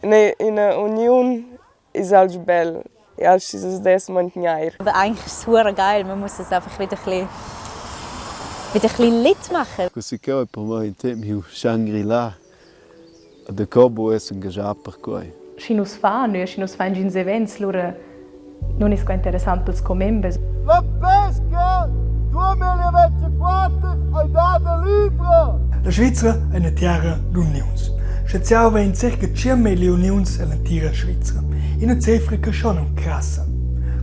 Ina uniun es alch bel e alch chi as dess mantgnair. Aber eigentlich ist es hure geil, man muss es einfach wieder ein bisschen, wieder ein bisschen lit machen. Questa cheu ei per mei in temp miu Shangri-La. E daco buc esser engaschà per quei. Schi nus fan e schi nus fain gins events, lura nun es qua interessant pels commembers. La pesca 2024 ei dada libra! La Svizra è ina tiara d'uniuns. Spezial vegn circa tschient uniuns ell'entira Svizra. Ina cifra che schon non crassa.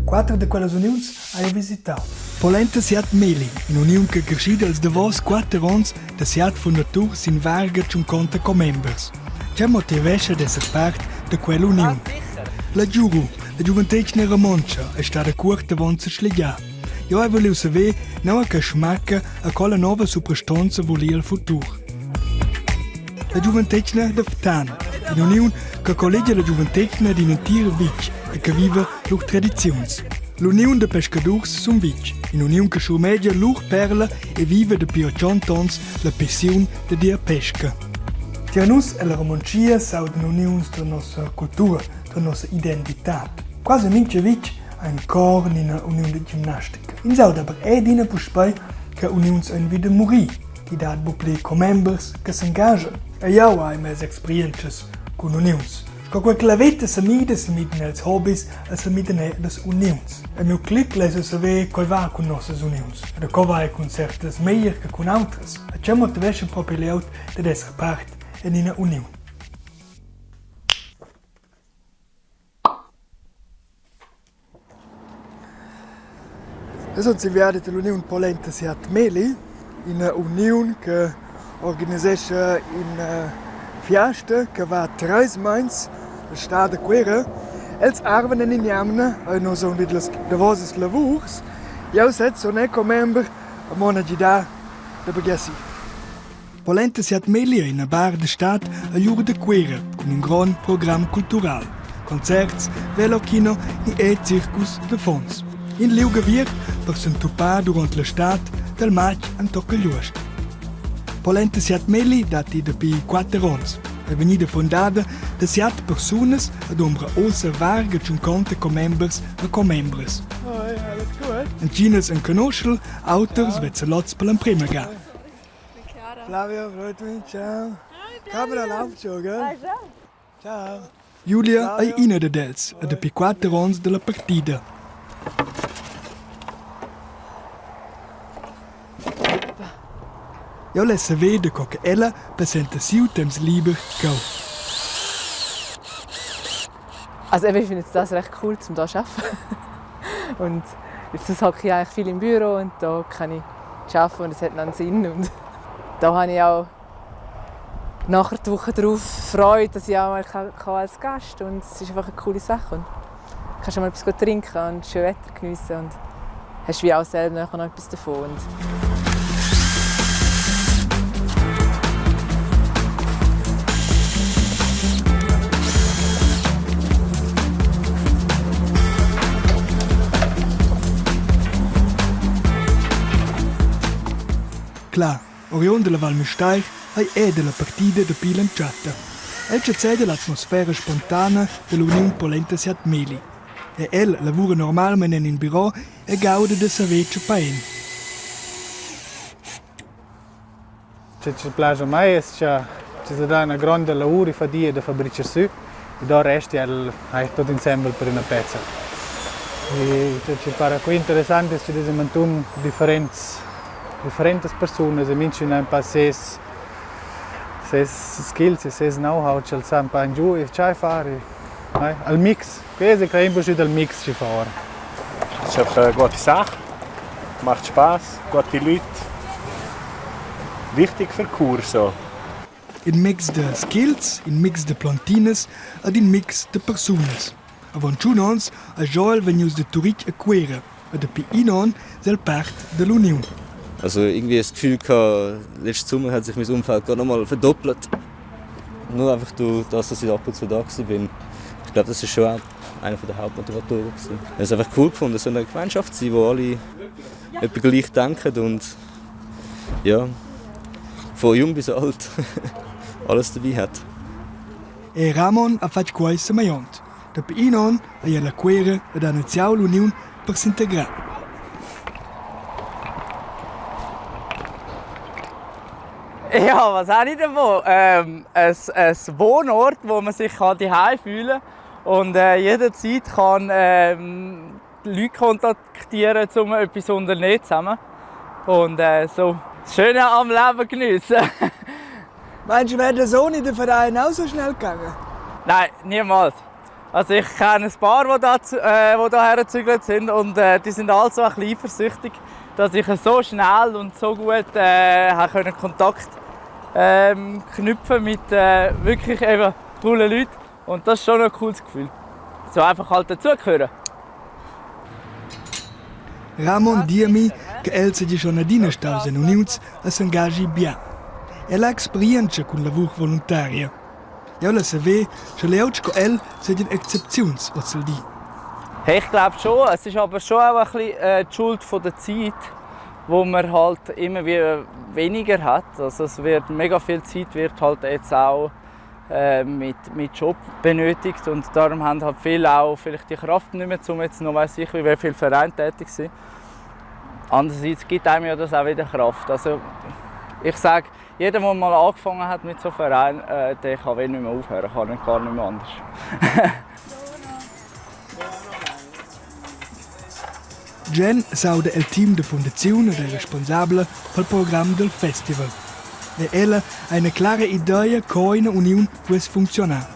Quatter da quellas uniuns hai visitau. Polenta Siat Meli, in'uniun che creschida els davos quatter onns da siat fundatur sin varga tschunconta commembers. Tge motivescha d'esser part da quell'uniun? La Giuru, la giuventetgna romontscha, è stada cuort avon sesligiar. Jeu hai vuliu saver, nua che smacca a quella nova suprastonza vuli el futur. La giuventetgna da Ftan, in'uniun che collegia la giuventetgna d'in entir vitg e che viva lur tradiziuns. L'uniun da pescadurs Sumvitg, in'uniun che schurmegia lur perla e viva dapi 80 onns la passiun da dir pesca. Tier nus ella Romontschia s'audan uniuns da nossa cultura, da nossa identitad. Quasi mintga vitg ha in chor ni ina uniun da gimnastica. Ins auda aber è adina puspei che uniuns ein vi da murir, ch'i dat buc pli commembers che s'engaschan. E jau hai mes experientschas cun uniuns. Sco quei che la veta semida, semidan els hobis e semidan er las uniuns. E miu clic less saver coi va cun nossas uniuns. E da co vai cun certas meglier che cun autras. E tge motivescha propi glieud dad esser part en ina uniun. Io sun sin viadi dall'uniun Polenta Siat Meli, ina uniun che organisescha ina fiasta che va treis meins la stad a Cuera. Els arvan en in'jamna e nus sun vid las davosas lavurs. Jeu sez sun era commember e mon a gidar da baghegiar si. Polenta Siat Meli è ina bar da stad a l'ur da Cuira cun in grond program cultural, concerts, velokino e circus d'affons. In liug aviert per s'entupar durant la stad dal matg entochen gl'uost. Polenta Siat Meli datti dapi quatter onns. È vegnida fundada da siat persunas ed umbra ussa varga tschunconta commembers e commembras. Entginas enconuschel, auters vezza lots per l'emprema ga. Flavio, freut mich, ciao. Camera läuft schon, gell? Ciao. Julia ei ina dad els e dapi quatter onns dalla partida. Jeu less saver daco che ella passenta siu temps liber cheu. Also eben, ich finde das recht cool, um hier zu arbeiten. Und jetzt hocke ich eigentlich viel im Büro und da kann ich arbeiten und es hat noch einen Sinn. Und da habe ich auch nachher die Woche darauf Freude, dass ich auch mal kann, kann als Gast und es ist einfach eine coole Sache. Und kannst mal etwas trinken und schön Wetter geniessen und hast wie auch selber nachher noch etwas davon. Und Cla, oriund dalla Val Müstair, ei era dalla partida dapi l'entschatta. El ceda l'atmosfera spontana dall'uniun Polenta Siat Meli. Er el lavura normalmein en in biro e gauda da saver tschuppar en. Che chi plaja a mai es cha chi s'ha dà üna gronda lavur e fadia da fabrichar sü e do resti el eir tuot insembel per üna pezza. E che chi para qui interessant es chi'd es ün mantun differents differentas persunas e minchün ha ün pa ses ses skills e ses know-how ch'el sa ün pa ingiù e che far e al mix. Quai es crei impussibel dal mix chi fa ora. Es ist einfach eine gute Sache, macht Spass, gute Leute. Wichtig für Chur so. In mix da skills, in mix da plantinas ed in mix da persunas. Avon tschun onns ei Joel vegnius da Turitg a Cuera e dapi in onn el part dall'uniun. Also irgendwie das Gefühl gehabt, letzten Sommer hat sich mein Umfeld gerade nochmal verdoppelt. Nur einfach durch das, dass ich ab und zu da bin. Ich glaube, das ist schon auch einer der Hauptmotivatoren gewesen. Ich habe es einfach cool gefunden, so eine Gemeinschaft zu sein, wo alle etwa gleich denken und ja, von jung bis alt alles dabei hat. E Ramon ha fatg quei semegliont. Dapi in onn ei el a Cuera ed ha iniziau l'uniun per s'integrar. Ja, was habe ich davon? Ähm, ein, ein Wohnort, wo man sich kann zu Hause fühlen kann und äh, jederzeit kann ähm, Leute kontaktieren, um etwas zu unternehmen zusammen. Und äh, so das Schöne am Leben geniessen. Meinst du, wäre das ohne den Verein auch so schnell gegangen? Nein, niemals. Also ich kenne ein paar, die da, äh, die da hergezügelt sind und äh, die sind alle so ein bisschen eifersüchtig, dass ich so schnell und so gut äh, können Kontakt ähm, knüpfen mit äh, wirklich eben coolen Leuten. Und das ist schon ein cooles Gefühl. So einfach halt dazugehören. Ramon di a mi che el seigi schon adina staus en uniuns e s'engaschi bia. El ha experientscha cun lavur voluntaria. Jeu less saver, sche glieud sco el seigien excepziuns ozildi. Hey, ich glaube schon. Es ist aber schon auch ein bisschen äh, die Schuld von der Zeit, wo man halt immer wie weniger hat. Also es wird mega viel Zeit wird halt jetzt auch äh, mit, mit Job benötigt und darum haben halt viele auch vielleicht die Kraft nicht mehr, um jetzt noch weiss ich wie viel Verein tätig zu sein. Andererseits gibt einem ja das auch wieder Kraft. Also ich sage, jeder, der mal angefangen hat mit so einem Verein, äh, der kann nicht mehr aufhören, kann nicht, gar nicht mehr anders. Jen s'auda el team da fundaziun ed è responsabla pel program dal festival. E ella ha ina clara idea co ina uniun duess funcziunar.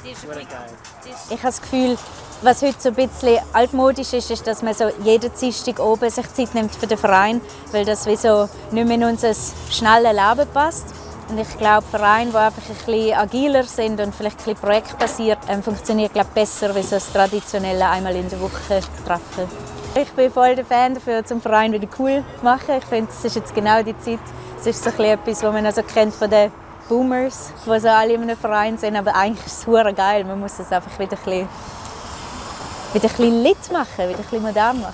Ich habe das Gefühl, was heute so ein bisschen altmodisch ist, ist, dass man so jeden Dienstag oben sich Zeit nimmt für den Verein, weil das wie so nicht mehr in unser schnelles Leben passt. Und ich glaube, Vereine, die einfach ein bisschen agiler sind und vielleicht ein bisschen projektbasiert, ähm, funktioniert glaub, besser als das traditionelle einmal in der Woche Treffen. Ich bin voll der Fan dafür, zum Verein wieder cool zu machen. Ich finde, es ist jetzt genau die Zeit. Es ist so ein bisschen etwas, was man also kennt von den Boomers, die so alle in einem Verein sind. Aber eigentlich ist es hure geil. Man muss es einfach wieder ein bisschen, wieder ein bisschen lit machen, wieder ein bisschen modern machen.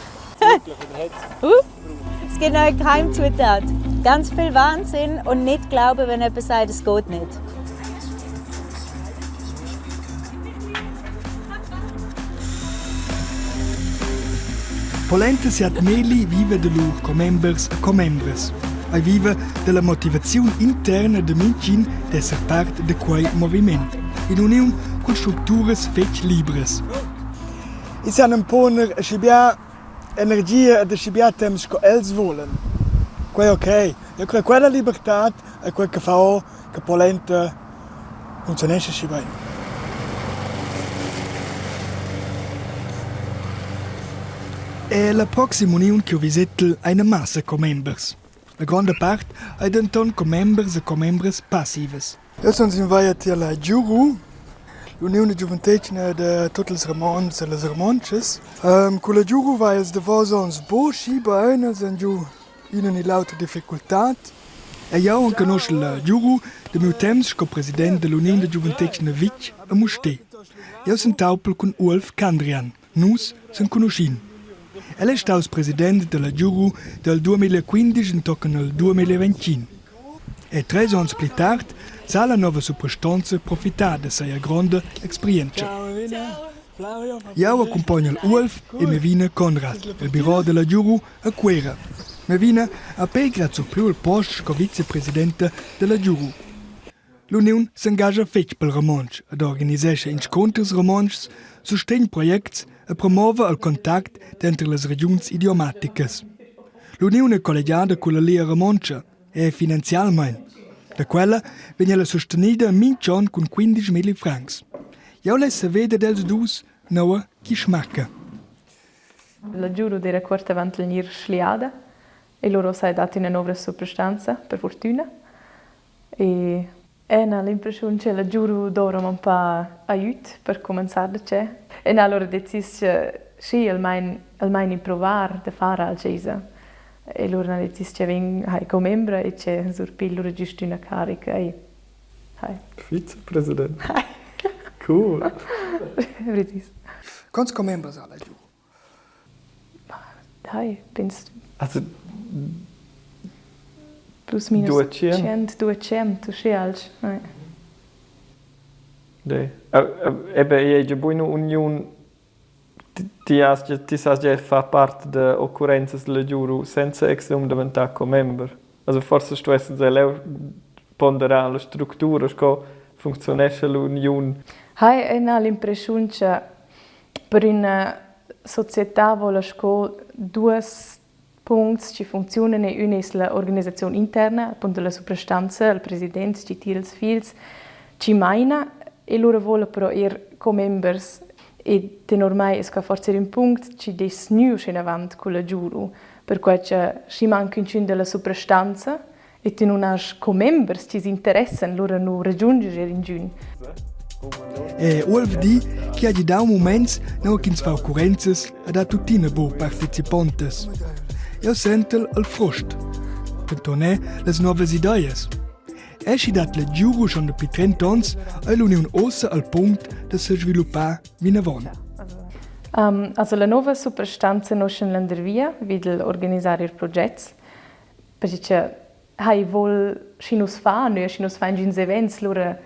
uh, es gibt noch eine Geheimzutat. Ganz viel Wahnsinn und nicht glauben, wenn jemand sagt, es geht nicht. Polenta siat Meli viva da lur commembers e commembras. Ei viva dalla motivaziun interna da mintgin d'esser part da quei moviment. In'uniun cun structuras fetg libras. I san imponer aschi bia energia ed aschi bia temps sco els vulan. Quei è ok. Eu crei quella libertad è quel che fa o che polenta funcziunescha aschi bein. E la proxima uniun ch'jeu visetel ei ina massa commembers. La gronda part ei denton commembers e commembras passivas. Eu sun sin via tier la GiuRu, l'uniun da giuventetgna da tut ils Romontschs e las Romontschas. Culla GiuRu va ils davos onns buc schi bein, els han giu ina ni l'autra difficultad. E jau enconuschel la GiuRu da miu temps sco president dall'uniun da giuventetgna Vitg a Mustér. Jeu s'entaupel cun Uolf Candrian. Nus s'enconuschin. El ei staus president dalla GiuRu dal 2015 entochen al 2021. E treis onns pli tard sa la nova suprastonza profitar da sia gronda experientscha. Jau accumpogn Uolf e Mevina Conrad el biro dalla GiuRu a Cuera. Mevina ha pei grad surpriu il post sco vicepresidenta dalla GiuRu. L'uniun s'engascha fetg pel romontsch ed organisescha inscunters romontschs, sustegn projects e promova il contact denter las regiuns idiomaticas. L'uniun è colligiada culla Lia Romontscha e finanzialmein. Da quella vegn ella sustenida mintg'onn cun 15.000 francs. Jau less saver dad els dus, noua chi smacca. La giuru d'eira cuort avant gnir schliada e lura s'ha dat üna nouva suprastanza, per furtüna. E eu n'ha l'impreschiun cha la giuru dovra'm ün pa aiüt per cumanzar da che. E n'ha alura decis cha schi, almain almain improvar da far alch esa. E lura n'ha decis cha vegn hai commembra e che surpigl lura güst üna carica e hai. Vizepresident. Cool. Precis. Quants commembers ha la giuru? Dai, penst Also plus minus 200? 100, 200, uschè alch. Eben, ei già buina uniun ti has ti sas già far part da occurrenzas della GiuRu senza exnum daventar commember. Also forse stuessen sie leu ponderar la structura sco funzionescha l'uniun. Hai ina l'impressiun che per üna società vola sco duas puncts chi funcziunan e ün es la organisaziun interna, appunto la suprastanza, il president chi tira ils fils, chi maina e lura voula però eir commembers e tenor mai es qua forsa eir ün punct chi dess gnü uschenavant culla GiuRu, perquai cha schi manca inchün da la suprastanza e tü nun hast commembers chi s'interessan, lura nu ragiungisch eir ingün. E Uolf di chi ha gidau muments nua ch'ins fa occurrenzas ed ha tuttina buc participontas. Eu sentel il frust. Denton è las novas ideas. E schi dat la GiuRu schon dapi 30 onns ei l'uniun ossa al punct da sesviluppar vinavon. Also la nova suprastanza noschen landervia vid organisar ir projects, perche cha hai vol schi nus fa nö, schi nus fain gins events, lura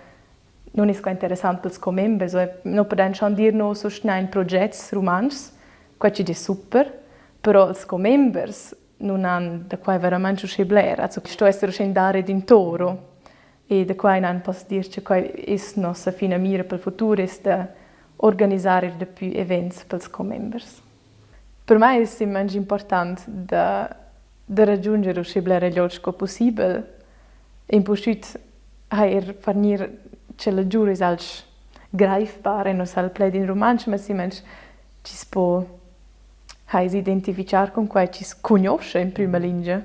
nun es qua interessant pels commembers. No pudain schon dir no sustgnain progets rumantschs, quai chi'd es super, però ils commembers nun han da quai veramaing uschè bler. Also sto esser uschè ün dare ed ün toro. E da quai nan poss dir cha quai es nossa finamira pel futur, es da organisar eir dapü events pels commembers. Per mai es immens important da da ragiunger uschè blera glieud sco pussibel. Impustüt ha eir far gnir cha la giura es alch greifbar e nu sa il pled in rumantsch, ma simplamaing chi's po hai s'identifichar cun quai chi's cugnuoscha in prüma lingia.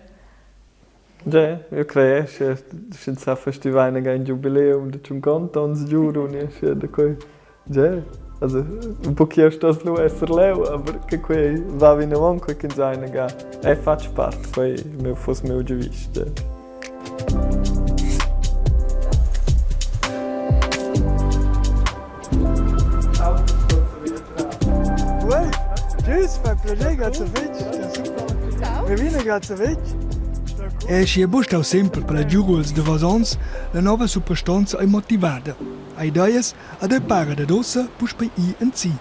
Ge, eu crei che sch'ins sa festivar inaga in giubileum da tschunconta onns giuru ni aschia da quei. Ge, also un po ch'jeu stoss lu esser leu, aber che quei va vinavon quei ch'ins ha inaga è fatg part, quei meu fuss meu giavisch. Ge. Tschüss, fa piacere, grazie fetg. Revina, grazie fetg. E schi è buc stau sempel per la giuru els davos onns, la nova suprastonza ei motivada. Ei deies ad ei para dad ussa puspei ir ensi.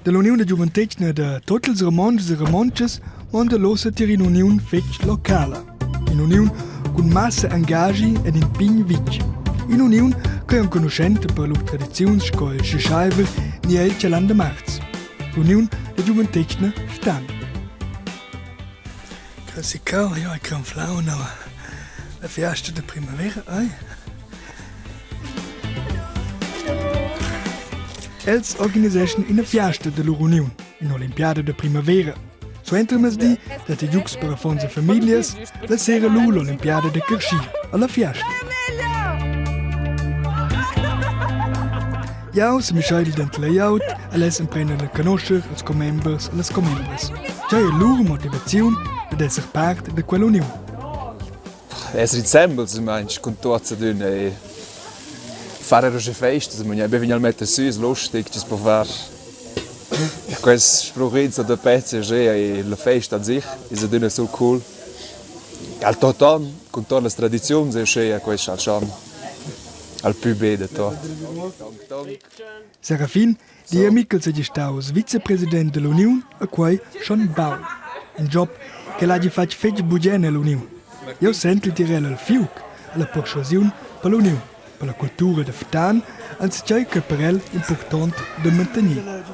Dall'uniun da giuventetgna da tut ils Romontschs e Romontschas monda l'ossa tier in'uniun fetg locala. In'uniun cun massa engagi ed in pign vitg. In'uniun che è enconuschenta per lur tradiziuns sco il Schischaivel ni il Chalan de Marz. L'uniun da giuventetgna Ftan. Classical, ja, ich kann flauen, aber la fiasta da primavera, ei. Els organiseschan ina fiasta da lur uniun, in'olimpiada da primavera. Suentermezdi datti giugs per affons e famiglias, la sera lu l'olimpiada da carschi alla fiasta. Jau semischeidel denter layout e less emprender da conoscer ils commembers e las commembras. Tgei è lur motivaziun dad esser part da quella uniun? Esser insembel meinsch cun tuots adüna e far era uschè festas, be vegn al metter sü, es lustig, chi's po far quels spruchins da pezs uschè e la festa an sich es adüna so cool. Al toton cun tuot las tradiziuns e uschea quist al schon al pü be da tuot. Serafin di Michel seigi staus vicepresident dall'uniun e quei schon baul. In job ch'el hagi fatg fetg bugen ell'uniun. Jeu sentel tier el il fiug alla perschuasiun per l'uniun, per la cultura da Ftan, enzatgei che per el impurtont da mantener.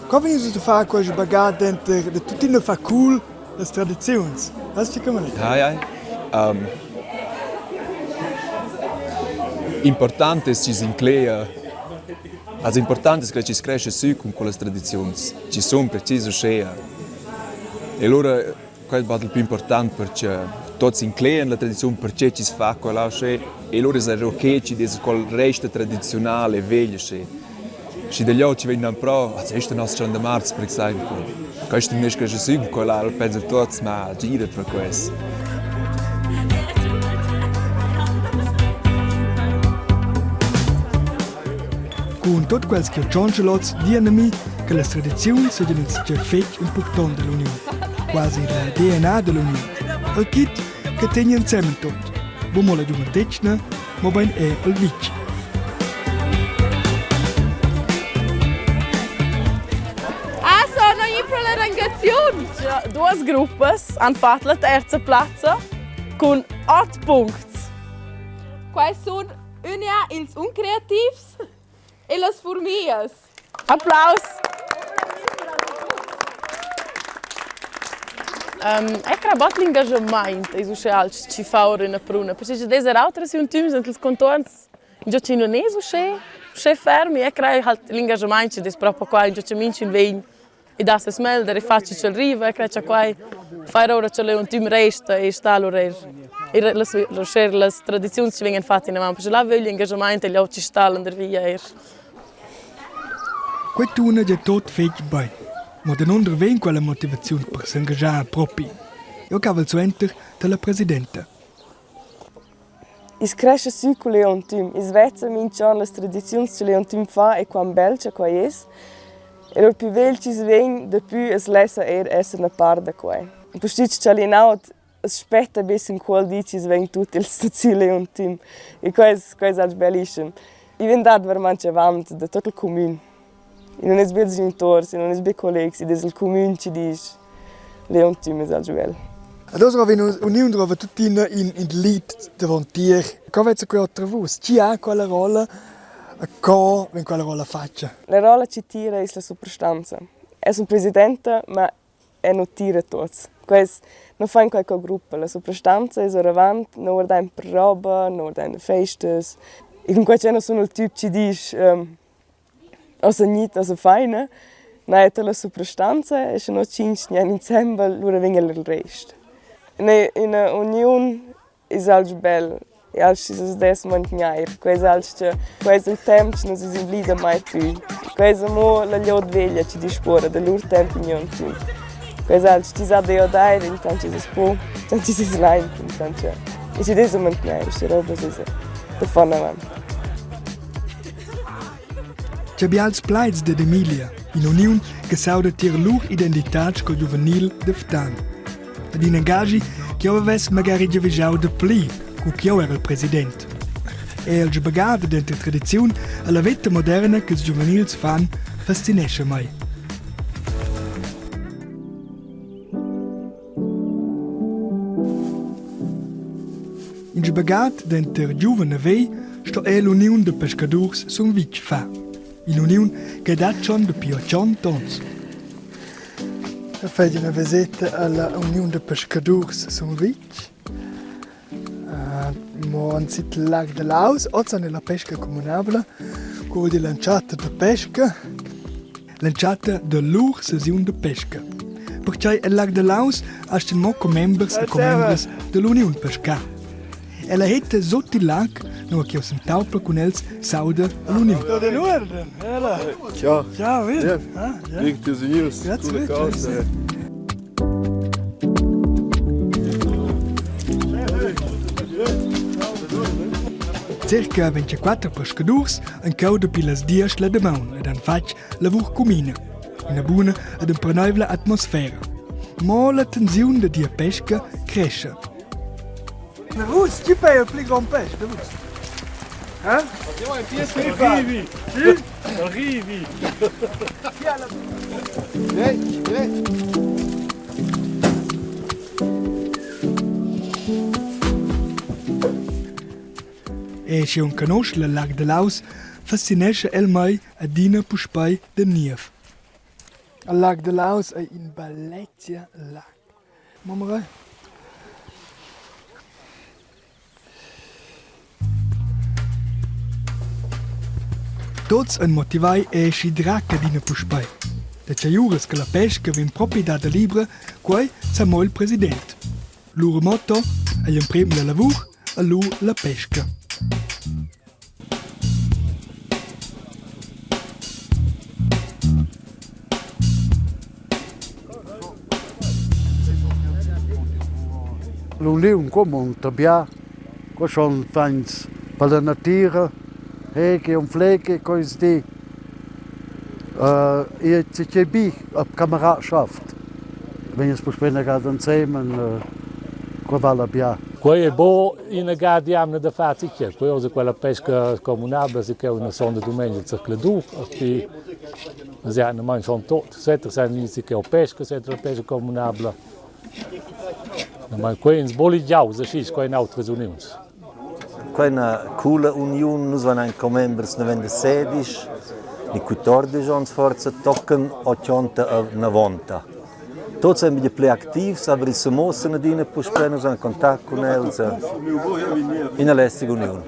Co vegnis da far questa bagarre denter da tuttina far cool las tradiziuns? Weißt du come? Ja, ja. Important es chi's incleja also important es che chi's crescha sü cun quellas tradiziuns chi sun precis uschea. E lura quel va il plü important perche tuots inclejan la tradiziun perche chi's fa quella uschè e lura es eir okay chi'd es quel resta tradiziunal e vegl uschè. Schi da glieud chi vegnan pro, ah es nos Chalandamarz per exaimpel. Quist nun es creschü sü quella, el pensa tuots, ma gira per quest. Cun tut quels che tschontscha dian a mi che las tradiziuns seigien insatgei fetg impurtont dall'uniun, quasi la DNA dall'uniun. El kit che tegna ensemen tut. Buca mo la giuventetgna, mobein era il vitg. Also, noi in pro la rangaziun. Duas gruppas han fatto la terza plazza cun 8 puncts. Quai sun üna ils uncreativs e las furmias. Applaus! Ecco bat l'engagemaint es uschè alch chi fa our üna pruna, perche schi dess eir autras juntüms ant ils contuorns ingio chi nun es uschè uschè ferm. Eu craj halt l'engagemaint chi'd es propo qua ingio cha minchün vegn e dà seis melder e fa che ch'el riva. Eu craj cha quai fa eir oura cha l'untüm resta e sta alura eir eir las uschè las tradiziuns chi vegnan fatte inavant, perche là vögl engagemaint e glieud chi sta landervia eir. Quei tuna gia tot fetg bein. Mo danunder vegn quella motivaziun per s'engaschar propi? Jeu cavel suenter dalla presidenta. I's crescha sü cul Leontüm. I's vezza minch'on las tradiziuns cha Leontüm fa e quant bel cha quai es. E lur pü vegl chi's vegn, dapü as lessa eir esser üna part da quai. Pustüt cha l'inaut as spetta be sün quel di chi's vegn tut ils sü Leontüm. E quai es quai es alch bellischem. I vegn dat veramaing avant da tuot il cumün. I nun es be ils genituors, i nun es be collegs, id es il cumün chi disch Leontüm es alch bel. Ad oz vegn uniun drova tuttina in in lead davontier. Co vezza quei otra vus? Chi ha quella rolla e co vegn quella rolla fatga? La rolla chi tira es la suprastanza. Eu sun presidenta, ma e nu tira tuots. Quels nu fan quai co gruppa. La suprastanza es oravant, nu guardain per roba, nu guardain da festas. E cun quai ch'eu nu sun il tip chi disch «Ossa gnit, ossa faina», na, eu la suprastanza e sche no tschinch gnan insembel, lura vegn el il rest. Üna uniun es alch bel e alch chi as dess mantgnair. Quai es alch cha quai es il temp chi nu s'es invlida mai plü. Quai es amo la glieud veglia chi discuorra da lur temp gnü plü. Quai es alch chi s'ha da giodair intant chi s'es po, intant chi s'es laint, intant cha e chi dess mantgnair quista roba es da far inavant. Che bials plaids dad Emilia, in'uniun che s'auda tier lur identitad sco giuvenil da Ftan. Ed in engagi ch'jeu havess magari giavischau dapli cu ch'jeu era il president. E il sbagada denter tradiziun e la veta moderna ch'ils giuvenils fan fascinescha mei. In sbagat denter giuven e vegl sto era l'uniun da pescadurs Sumvitg far. In'uniun che dat schon dapi 80 onns. Eu fetg üna visita alla Uniun da pescadurs Sumvitg. Mo han sit il lag da Laus, oz han la pesca communabla, cur di l'entschatta da pesca. L'entschatta da lur sesiun da pesca. Perquai el lag da Laus astgan mo commembers e commembras dall'uniun pescar. Ella hetta sut il lag, nua ch'jeu s'entaupa cun els, s'auda all'uniun. Ciao. Ciao, Ja. Big news. Coole cose. Circa 24 pescadurs han cau dapi las diesch la damaun ed han fatg lavur cumina. Ina buna ed emperneivla atmosfera. Mo la tensiun da dir pesca crescha. Vus, chi paja il pli grond pesch da vus? Eh? Arrivi! Arrivi! E sche un canosce il lag da Laus, fascinescha el mei adina puspei da niev. Il lag da Laus ei in bellezia lag. Mamma Tuts ein motivai e schi drac adina puspei. Da tgei uras che la pesca vegn propi dada libra, quei sa mo il president. Lur motto ei emprem la lavur e lu la pesca. L'uniun qua munta bia, qua schon fains per la natira, hege und Pflege, co i's di. E tge bi Kameradschaft. Wenn es puspei ina gada ensemen, qua vala bia. Quei ei buc ina ga d'jamna da far sicher. Quei oz quella pesca communabla si cheu ina sonda dumengia zercladur, pi nus han schon tot. Suenter san ins si cheu pesca, suenter la pesca communabla. Ma quei ins buca ligiaus aschi sco in autras uniuns. Quei è una coola uniun, nus vain commembers 96, ni 14 onns forsa, tochen 80 e 90. Tuts ein bia pli activs, aber ils semuossan adina puspei, nus hain contact cun els. Ina lässiga uniun.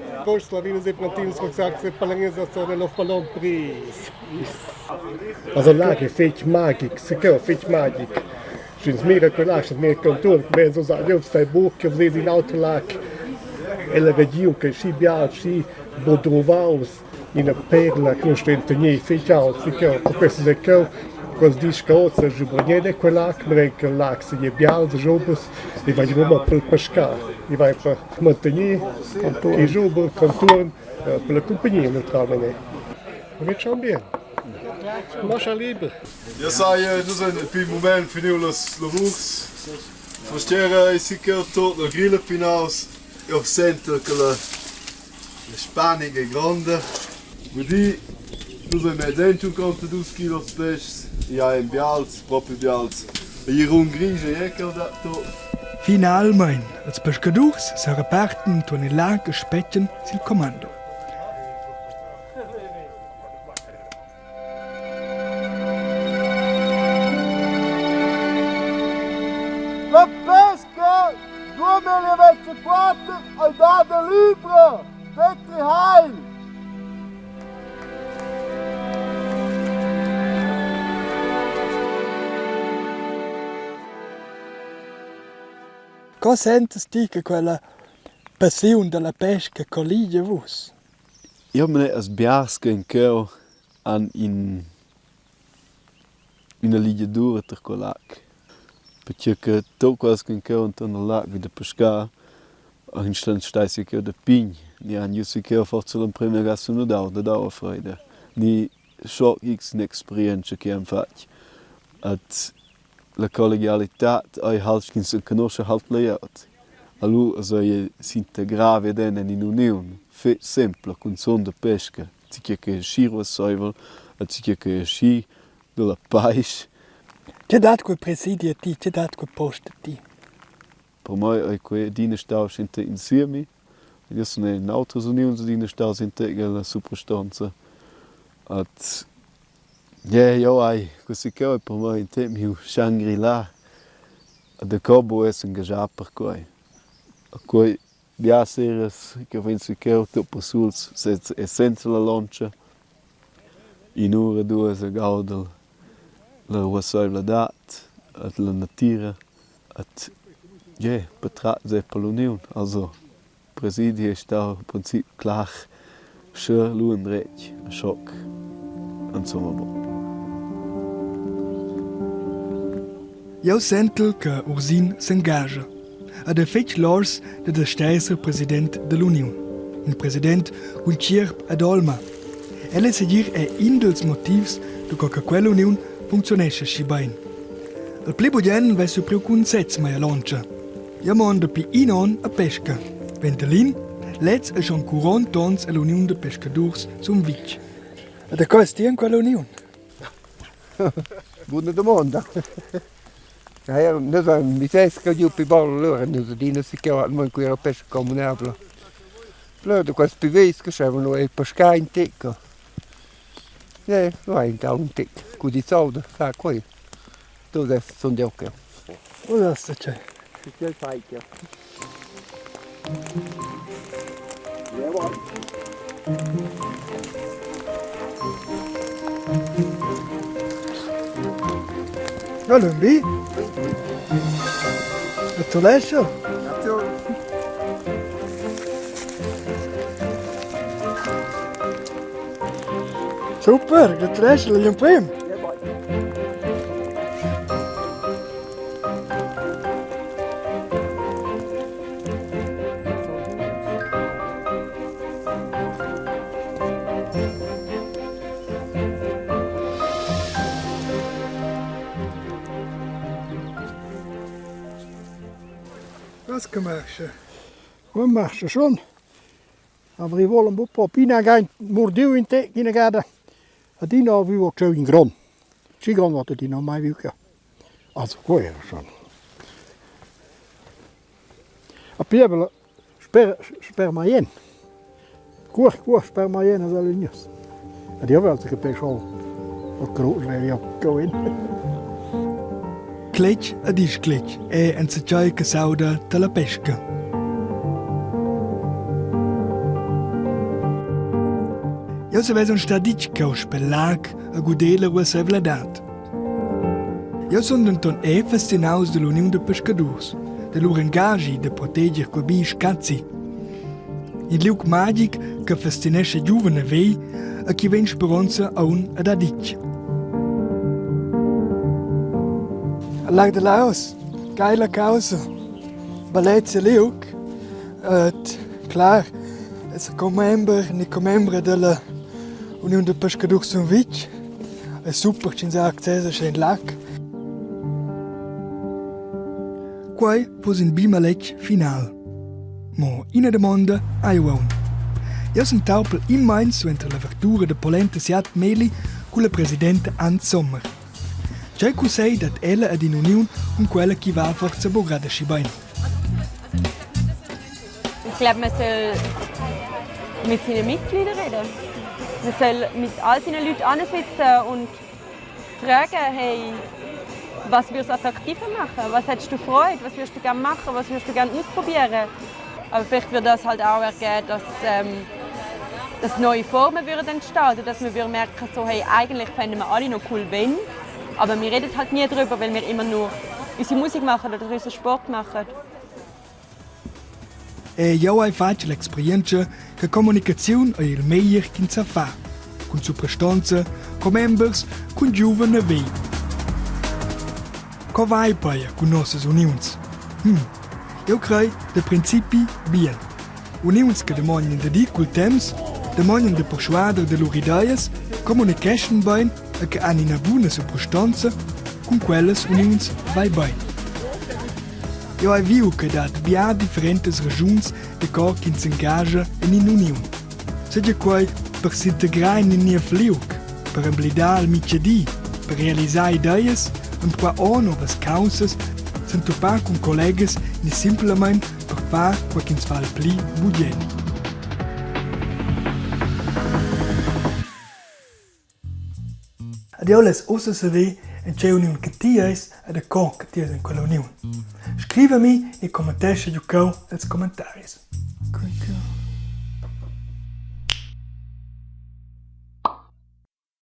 Also lag è fetg magic, sicur fetg magic. Sch'ins mira quel lag, sch'ins mira conturn, come so sa, jeu sai buc ch'jeu vesi in auter lag ella regiun che schi bial, schi bodruvaus, ina perla che nus stuein tener fetg ault, sicur. Per questo è cheu, quels dis che oz giu Bragneda quel lag, mirei che il lag seigi bials e giubers e vai ruma per pescar, e vai per mantener il giuber contuorn per la cumpagnia naturalmein. Wird schon bien. Mascha liber. Ja sai, nus vein il mument finiu las lavurs. Pastiera ei sicur tut la grilla pinaus. Eu sento che la spanica è gronda. Gudì, nus vein mez entschun conta dus kilos peschs. I ha en bials, propi bials. E il run grisch ei era cheu da tot. Finalmein, ils pescadurs sereparten entuorn il lag e spetgan sil commando. La pesca 2024 ei dada libra! Petri Heil! Co sentas ti che quella passiun dalla pesca colligia vus? Jeu mei as biars che ein cheu han in ina ligiadura ter quel lag. Perche che tut quels che ein cheu enturn il lag vi da pescar ein stai si cheu da pign ni han giu si cheu forsa l'emprema ga sunudau dad aua freida ni scho x in'experientscha che han fatg. Ed la collegialitad ei halt sch'ins enconuscha halt la glieud. Allura ei s'integrar vid'en en in'uniun fetg sempla cunzun da pesca, tgi che ei schi ruasseivel e tgi che ei schi dalla paisch. Tge dat quei presidi a ti, tge dat quei post a ti? Per mei ei quei adina stau sc'in in siemi. Io sun in autras uniuns adina staus in la suprastonza. Ed yeah, jeu hai quei cheu ei per mei in tec miu Shangri-La. E da co buc esser engaschà per quei. E quei bia seras che vegn si cheu tut persuls e senza la lontscha. In'ura, duas e gaudel la ruasseivladad ed la natira ed yeah, patratgs er per l'uniun. Also presidi ei stau im prinzip clar sche lu endretg a schoc insumma buc. Jeu sentel che Ursin s'engascha ed ei fetg lors dad esser president dall'uniun. In president cun tgierp ed olma. El ei segir è in dils motivs daco che quella uniun funcziunescha schi bein. Il pli bugen vess jeu priu cun sez mei a Lontscha. Jeu mon dapi in onn a pesca. Ventelin, lez ei schon 40 onns ell'uniun da pescadurs Sumvitg. E da co es ti en quella uniun? Buna domanda. Ja, nus vain missess che giu pi baul allura nus adina si cheu almain quella pesca communabla. Plü da quels pü vegls che schevan lura eir pescar in tec. Ja, vain dau ün tec cudizzau da far quei. Tu dess sun jeu cheu. Ussa tgei? Tgei fai cheu? Ja, Lumbi. Gratulescha. Super, gratulescha, l'emprim. Was gemacht? Quei marscha schon. Aber i volan buc propi ina ga murdiu in tec ina gada. Adina ho viu cheu in grond. Schi grond ho adina mai viu cheu. Also quei era schon. A pievel sper sper mei en. Cuort cuort sper mei en es el vegnius. Ed jeu vel capescha o crusch veva jeu cheu en. Cletg ed discletg è enzatgei che s'auda dalla pesca. Jeu savess aunc star ditg cheu spel lag a guder la ruasseivladad. Jeu sun denton era fascinaus dall'uniun da pescadurs, da lur engaschi da proteger quei bi scazi. In liug magic che fascinescha giuven e vegl e che vegn speronza aunc ad aditg. Al Lag da Laos, geila causa. Bellezia liug. Et clar, es commember ni commembra dalla Uniun da pescadurs Sumvitg. È super ch'ins ha access a in lag. Quei fuss in bi maletg final. Mo ina damonda hai jeu aunc. Jeu sun taupel immens suenter l'avertura da Polenta Siat Meli culla presidenta Ann Sommer. Tgei cussegl dat ella ad in'uniun cun quella chi va forsa buc grad aschi bein? Ich glaube, man soll mit seinen Mitgliedern reden. Man soll mit all seinen Leuten ansitzen und fragen, hey, was würde es attraktiver machen? Was hättest du Freude? Was würdest du gerne machen? Was würdest du gerne ausprobieren? Aber vielleicht würde das halt auch ergeben, dass, ähm, dass neue Formen würden entstehen oder dass wir würden merken, so, hey, eigentlich fänden wir alle noch cool, wenn, aber wir reden halt nie darüber, weil wir immer nur unsere Musik machen oder unseren Sport machen. E jeu hai fatg l'experientscha che communicaziun ei il meglier ch'ins sa far, cun suprastonza, commembers, cun giuven e vegl. Co vai peia cun nossas uniuns? Hm, jeu crei da principi bien. Uniuns che damognan da dir cul temps, damognan da perschuader da lur ideas, communicheschan bein e che han ina buna suprastonza, cun quellas uniuns vai bein. Jeu hai viu che dat bia differentas raschuns daco ch'ins s'engascha en in'uniun. Seigi quei per s'integrar en in niev liug, per emblidar il mintgadi, per realisar ideas, empruar ora novas caussas, s'entupar cun collegas ni simplamein per far quei ch'ins fa il pli bugen. Ed jeu less ussa saver en tgei uniun che ti eis e daco che ti eis en quella uniun. Scriva mi e commentescha giu cheu els commentaris.